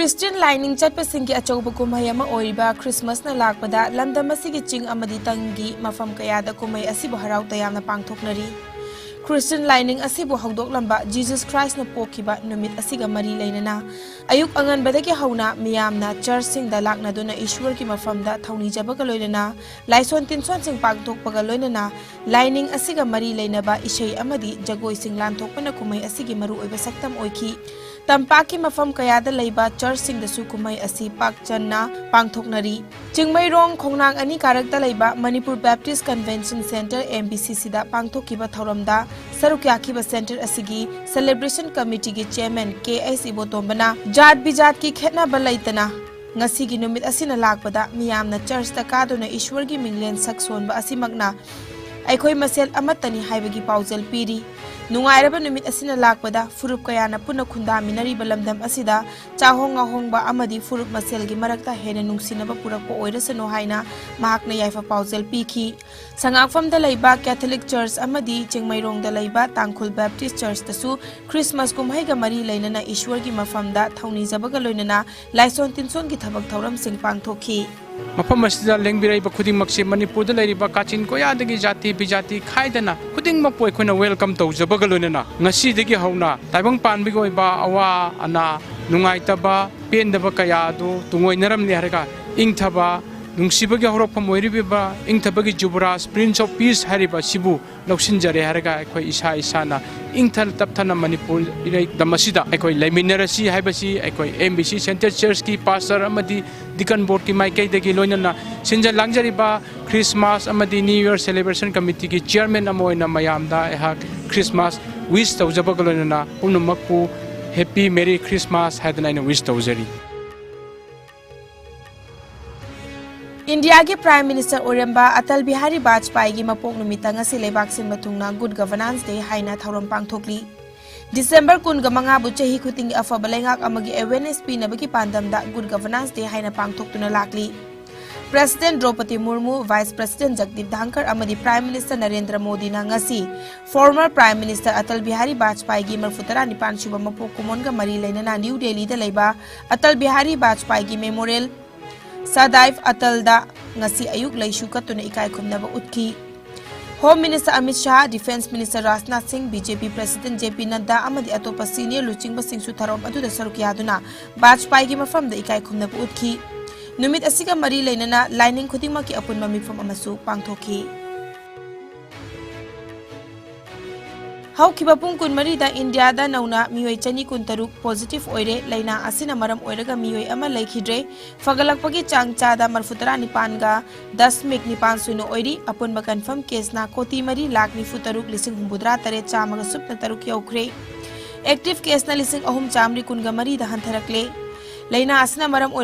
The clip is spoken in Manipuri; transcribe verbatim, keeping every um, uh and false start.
ꯈ꯭ꯔꯤꯁꯇꯤꯌꯟ ꯂꯥꯏꯅꯤꯡ ꯆꯠꯄꯁꯤꯡꯒꯤ ꯑꯆꯧꯕ ꯀꯨꯝꯍꯩ ꯑꯃ ꯑꯣꯏꯔꯤꯕ ꯈ꯭ꯔꯤꯁꯃꯁꯅ ꯂꯥꯛꯄꯗ ꯂꯝꯗꯝ ꯑꯁꯤꯒꯤ ꯆꯤꯡ ꯑꯃꯗꯤ ꯇꯝꯒꯤ ꯃꯐꯝ ꯀꯌꯥꯗ ꯀꯨꯝꯍꯩ ꯑꯁꯤꯕꯨ ꯍꯔꯥꯎ ꯇꯌꯥꯝꯅ ꯄꯥꯡꯊꯣꯛꯅꯔꯤ꯫ ꯈ꯭ꯔꯤꯁꯇꯤꯌꯟ ꯂꯥꯏꯅꯤꯡ ꯑꯁꯤꯕꯨ ꯍꯧꯗꯣꯛꯂꯝꯕ ꯖꯤꯖꯁ ꯈ꯭ꯔꯥꯏꯁꯅ ꯄꯣꯛꯈꯤꯕ ꯅꯨꯃꯤꯠ ꯑꯁꯤꯒ ꯃꯔꯤ ꯂꯩꯅꯅ ꯑꯌꯨꯛ ꯑꯉꯟꯕꯗꯒꯤ ꯍꯧꯅ ꯃꯤꯌꯥꯝꯅ ꯆꯔꯆꯁꯤꯡꯗ ꯂꯥꯛꯅꯗꯨꯅ ꯏꯁ꯭ꯋꯔꯒꯤ ꯃꯐꯝꯗ ꯊꯧꯅꯤꯖꯕꯒ ꯂꯣꯏꯅꯅ ꯂꯥꯏꯁꯣꯟ ꯇꯤꯟꯁꯣꯟꯁꯤꯡ ꯄꯥꯡꯊꯣꯛꯄꯒ ꯂꯣꯏꯅꯅ ꯂꯥꯏꯅꯤꯡ ꯑꯁꯤꯒ ꯃꯔꯤ ꯂꯩꯅꯕ ꯏꯁꯩ ꯑꯃꯗꯤ ꯖꯒꯣꯏꯁꯤꯡ ꯂꯥꯟꯊꯣꯛꯄꯅ ꯀꯨꯝꯍꯩ ꯑꯁꯤꯒꯤ ꯃꯔꯨꯑꯣꯏꯕ ꯁꯛꯇꯝ ꯑꯣꯏꯈꯤ꯫ ꯇꯝꯄꯥꯛꯀꯤ ꯃꯐꯝ ꯀꯌꯥꯗ ꯂꯩꯕ ꯆꯔꯆꯁꯤꯡꯗꯁꯨ ꯀꯨꯝꯍꯩ ꯑꯁꯤ ꯄꯥꯛ ꯆꯟꯅ ꯄꯥꯡꯊꯣꯛꯅꯔꯤ꯫ ꯆꯤꯡꯃꯩꯔꯣꯡ ꯈꯣꯡꯅꯥꯡ ꯑꯅꯤ ꯀꯥꯔꯛꯇ ꯂꯩꯕ Manipur Baptist convention centre, M B ꯁꯤ ꯁꯤꯗ ꯄꯥꯡꯊꯣꯛꯈꯤꯕ ꯊꯧꯔꯝꯗ ꯁꯔꯨꯛ ꯌꯥꯈꯤꯕ ꯁꯦꯟꯇꯔ ꯑꯁꯤꯒꯤ ꯁꯦꯂꯦꯕ꯭ꯔꯦꯁꯟ ꯀꯃꯤꯇꯤꯒꯤ ꯆꯦꯌꯔꯃꯦꯟ ꯀꯦ ꯑꯩꯆ ꯏꯕꯣꯇꯣꯝꯕꯅ ꯖꯥꯠ ꯕꯤꯖꯥꯠꯀꯤ ꯈꯦꯠꯅꯕ ꯂꯩꯇꯅ ꯉꯁꯤꯒꯤ ꯅꯨꯃꯤꯠ ꯑꯁꯤꯅ ꯂꯥꯛꯄꯗ ꯃꯤꯌꯥꯝꯅ ꯆꯔꯆꯇ ꯀꯥꯗꯨꯅ ꯏꯁ꯭ꯋꯔꯒꯤ ꯃꯤꯡꯂꯦꯟ ꯁꯛ ꯁꯣꯟꯕ ꯑꯁꯤꯃꯛꯅ ꯑꯩꯈꯣꯏ ꯃꯁꯦꯜ ꯑꯃꯠꯇꯅꯤ ꯍꯥꯏꯕꯒꯤ ꯄꯥꯎꯖꯦꯜ ꯄꯤꯔꯤ꯫ ꯅꯨꯡꯉꯥꯏꯔꯕ ꯅꯨꯃꯤꯠ ꯑꯁꯤꯅ ꯂꯥꯛꯄꯗ ꯐꯨꯔꯨꯞ ꯀꯌꯥꯅ ꯄꯨꯟꯅ ꯈꯨꯟꯗꯥꯃꯤꯟꯅꯔꯤꯕ ꯂꯝꯗꯝ ꯑꯁꯤꯗ ꯆꯥꯍꯣꯡ ꯉꯥꯍꯣꯡꯕ ꯑꯃꯗꯤ ꯐꯨꯔꯨꯞ ꯃꯁꯦꯜꯒꯤ ꯃꯔꯛꯇ ꯍꯦꯟꯅ ꯅꯨꯡꯁꯤꯅꯕ ꯄꯨꯔꯛꯄ ꯑꯣꯏꯔꯁꯅꯨ ꯍꯥꯏꯅ ꯃꯍꯥꯛꯅ ꯌꯥꯏꯐ ꯄꯥꯎꯖꯦꯜ ꯄꯤꯈꯤ꯫ ꯁꯉꯥꯛꯐꯝꯗ ꯂꯩꯕ ꯀꯦꯊꯣꯂꯤꯛ ꯆꯔꯆ ꯑꯃꯗꯤ ꯆꯤꯡꯃꯩꯔꯣꯡꯗ ꯂꯩꯕ ꯇꯥꯡꯈꯨꯜ ꯕꯦꯞꯇꯤꯁ ꯆꯔꯆꯇꯁꯨ ꯈ꯭ꯔꯤꯁꯃꯥꯁ ꯀꯨꯝꯍꯩꯒ ꯃꯔꯤ ꯂꯩꯅꯅ ꯏꯁ꯭ꯋꯔꯒꯤ ꯃꯐꯝꯗ ꯊꯧꯅꯤꯖꯕꯒ ꯂꯣꯏꯅꯅ ꯂꯥꯏꯁꯣꯟ ꯇꯤꯟꯁꯣꯟꯒꯤ ꯊꯕꯛ ꯊꯧꯔꯝꯁꯤꯡ ꯄꯥꯡꯊꯣꯛꯈꯤ꯫ ꯃꯐꯝ ꯑꯁꯤꯗ ꯂꯦꯡꯕꯤꯔꯛꯏꯕ ꯈꯨꯗꯤꯡꯃꯛꯁꯤ, ꯃꯅꯤꯄꯨꯔꯗ ꯂꯩꯔꯤꯕ ꯀꯥꯆꯤꯟ ꯀꯣꯌꯥꯗꯒꯤ ꯖꯥꯇꯤ ꯕꯤꯖꯥꯇꯤ ꯈꯥꯏꯗꯅ ꯈꯨꯗꯤꯡꯃꯛꯄꯨ ꯑꯩꯈꯣꯏꯅ welcome ꯇꯧꯖꯕꯒ ꯂꯣꯏꯅꯅ ꯉꯁꯤꯗꯒꯤ ꯍꯧꯅ ꯇꯥꯏꯕꯪ ꯄꯥꯟꯕꯒꯤ ꯑꯣꯏꯕ ꯑꯋꯥ ꯑꯅꯥ, ꯅꯨꯡꯉꯥꯏꯇꯕ, ꯄꯦꯟꯗꯕ ꯀꯌꯥ ꯑꯗꯨ ꯇꯨꯡꯑꯣꯏꯅꯔꯝꯂꯦ ꯍꯥꯏꯔꯒ ꯏꯪꯊꯕ, ꯅꯨꯡꯁꯤꯕꯒꯤ ꯍꯧꯔꯛꯐꯝ ꯑꯣꯏꯔꯤꯕ ꯏꯪꯊꯕꯒꯤ ꯖꯨꯕꯔꯥꯖ, Prince of Peace ꯍꯥꯏꯔꯤꯕ ꯑꯁꯤꯕꯨ ꯂꯧꯁꯤꯟꯖꯔꯦ ꯍꯥꯏꯔꯒ ꯑꯩꯈꯣꯏ ꯏꯁꯥ ꯏꯁꯥꯅ ꯏꯪꯊ ꯇꯞꯊꯅ ꯃꯅꯤꯄꯨꯔ ꯏꯔꯩꯗꯝ ꯑꯁꯤꯗ ꯑꯩꯈꯣꯏ ꯂꯩꯃꯤꯟꯅꯔꯁꯤ ꯍꯥꯏꯕꯁꯤ ꯑꯩꯈꯣꯏ ꯑꯦꯝ ꯕꯤ ꯁꯤ ꯁꯦꯟꯇꯔ ꯆꯔꯆꯀꯤ ꯄꯥꯁꯇꯔ ꯑꯃꯗꯤ ꯗꯤꯀꯟ ꯕꯣꯔꯗꯀꯤ ꯃꯥꯏꯀꯩꯗꯒꯤ ꯂꯣꯏꯅꯅ ꯁꯤꯟꯖ ꯂꯥꯡꯖꯔꯤꯕ ꯈ꯭ꯔꯤꯁꯃꯥꯁ ꯑꯃꯗꯤ ꯅ꯭ꯌꯨ ꯏꯌꯔ ꯁꯦꯂꯦꯕ꯭ꯔꯦꯁꯟ ꯀꯃꯤꯇꯤꯒꯤ ꯆꯤꯌꯔꯃꯦꯟ ꯑꯃ ꯑꯣꯏꯅ ꯃꯌꯥꯝꯗ ꯑꯩꯍꯥꯛ ꯈ꯭ꯔꯤꯁꯃꯥꯁ ꯋꯤꯁ ꯇꯧꯖꯕꯒ ꯂꯣꯏꯅꯅ ꯄꯨꯝꯅꯃꯛꯄꯨ Happy Merry Christmas ꯍꯥꯏꯗꯅ ꯑꯩꯅ ꯋꯤꯁ ꯇꯧꯖꯔꯤ꯫ ꯏꯟꯗꯤꯌꯥꯒꯤ ꯄ꯭ꯔꯥꯏꯝ ꯃꯤꯅꯤꯁꯇꯔ ꯑꯣꯏꯔꯝꯕ ꯑꯇꯜ ꯕꯤꯍꯥꯔꯤ ꯕꯥꯖꯄꯥꯏꯒꯤ ꯃꯄꯣꯛ ꯅꯨꯃꯤꯠꯇ ꯉꯁꯤ ꯂꯩꯕꯥꯛ ꯁꯤꯟꯕ ꯊꯨꯡꯅ ꯒꯨꯗ ꯒꯚꯔꯅꯥꯟꯁ ꯗꯦ ꯍꯥꯏꯅ ꯊꯧꯔꯝ ꯄꯥꯡꯊꯣꯛꯂꯤ꯫ ꯗꯤꯁꯦꯝꯕꯔ ꯀꯨꯟꯒ ꯃꯉꯥꯕꯨ ꯆꯍꯤ ꯈꯨꯗꯤꯡꯒꯤ ꯑꯐꯕ ꯂꯩꯉꯥꯛ ꯑꯃꯒꯤ ꯑꯦꯋꯦꯔꯅꯦꯁ ꯄꯤꯅꯕꯒꯤ ꯄꯥꯟꯗꯝꯗ ꯒꯨꯗ ꯒꯚꯔꯅꯥꯟꯁ ꯗꯦ ꯍꯥꯏꯅ ꯄꯥꯡꯊꯣꯛꯇꯨꯅ ꯂꯥꯛꯂꯤ꯫ President Draupadi Murmu, Vice President Jagdeep Dhankhar ꯑꯃꯗꯤ Prime Minister ꯅꯔꯦꯟꯗ꯭ꯔ ꯃꯣꯗꯤꯅ ꯉꯁꯤ former Prime Minister Atal Bihari ꯕꯥꯖꯄꯥꯏꯒꯤ ꯃꯔꯤꯐꯨ ꯇꯔꯥ ꯅꯤꯄꯥꯟ ꯁꯨꯕ ꯃꯄꯣꯛ ꯀꯨꯝꯑꯣꯟꯒ ꯃꯔꯤ ꯂꯩꯅꯅ ꯅ꯭ꯌꯨ ꯗꯦꯜꯂꯤꯗ ꯂꯩꯕ ꯑꯇꯜ ꯕꯤꯍꯥꯔꯤ ꯕꯥꯖꯄꯥꯏꯒꯤ Memorial Sadaiv Atalꯗ ꯉꯁꯤ ꯑꯌꯨꯛ ꯂꯩꯁꯨ ꯀꯠꯇꯨꯅ ꯏꯀꯥꯏ ꯈꯨꯝꯅꯕ ꯎꯠꯈꯤ꯫ Home Minister Amit Shah, Defence Minister Rajnath ꯁꯤꯡ, BJP President JP ꯅꯗ꯭ꯗꯥ ꯑꯃꯗꯤ ꯑꯇꯣꯞꯄ senior ꯂꯨꯆꯤꯡꯕꯁꯤꯡꯁꯨ ꯊꯧꯔꯝ ꯑꯗꯨꯗ ꯁꯔꯨꯛ ꯌꯥꯗꯨꯅ ꯕꯥꯖꯄꯥꯏꯒꯤ ꯃꯐꯝꯗ ꯏꯀꯥꯏ ꯈꯨꯝꯅꯕ ꯎꯠꯈꯤ꯫ ꯅꯨꯃꯤꯠ ꯑꯁꯤꯒ ꯃꯔꯤ ꯂꯩꯅꯅ ꯂꯥꯏꯅꯤꯡ ꯈꯨꯗꯤꯡꯃꯛꯀꯤ ꯑꯄꯨꯟꯕ ꯃꯤꯐꯝ ꯑꯃꯁꯨ ꯄꯥꯡꯊꯣꯛꯈꯤ꯫ ꯍꯧꯈꯤꯕ ꯄꯨꯡ ꯀꯨꯟꯃꯔꯤꯗ ꯏꯟꯗꯤꯌꯥꯗ ꯅꯧꯅ ꯃꯤꯑꯣꯏ ꯆꯅꯤ ꯀꯨꯟꯇꯔꯨꯛ positive ꯑꯣꯏꯔꯦ꯫ ꯂꯩꯅꯥ ꯑꯁꯤꯅ ꯃꯔꯝ ꯑꯣꯏꯔꯒ ꯃꯤꯑꯣꯏ ꯑꯃ ꯂꯩꯈꯤꯗ꯭ꯔꯦ꯫ ꯐꯒꯠꯂꯛꯄꯒꯤ ꯆꯥꯡ ꯆꯥꯗ ꯃꯔꯤꯐꯨ ꯇꯔꯥ ꯅꯤꯄꯥꯟꯒ ꯗꯁꯃꯤꯛ ꯅꯤꯄꯥꯟ ꯁꯤꯅꯣ ꯑꯣꯏꯔꯤ꯫ ꯑꯄꯨꯟꯕ confirm caseꯅ ꯀꯣꯇꯤ ꯃꯔꯤ ꯂꯥꯈ ꯅꯤꯐꯨ ꯇꯔꯨꯛ ꯂꯤꯁꯤꯡ ꯍꯨꯝꯐꯨꯇꯔꯥ ꯇꯔꯦꯠ ꯆꯥꯝꯃꯒ ꯁꯨꯞꯅ ꯇꯔꯨꯛ ꯌꯧꯈ꯭ꯔꯦ꯫ Active caseꯅ ꯂꯤꯁꯤꯡ ꯑꯍꯨꯝ ꯆꯥꯝꯃꯔꯤ ꯀꯨꯟꯒ ꯃꯔꯤꯗ ꯍꯟꯊꯔꯛꯂꯦ꯫ ꯂꯩꯅꯥ ꯑꯁꯤꯅ ꯃꯔꯝ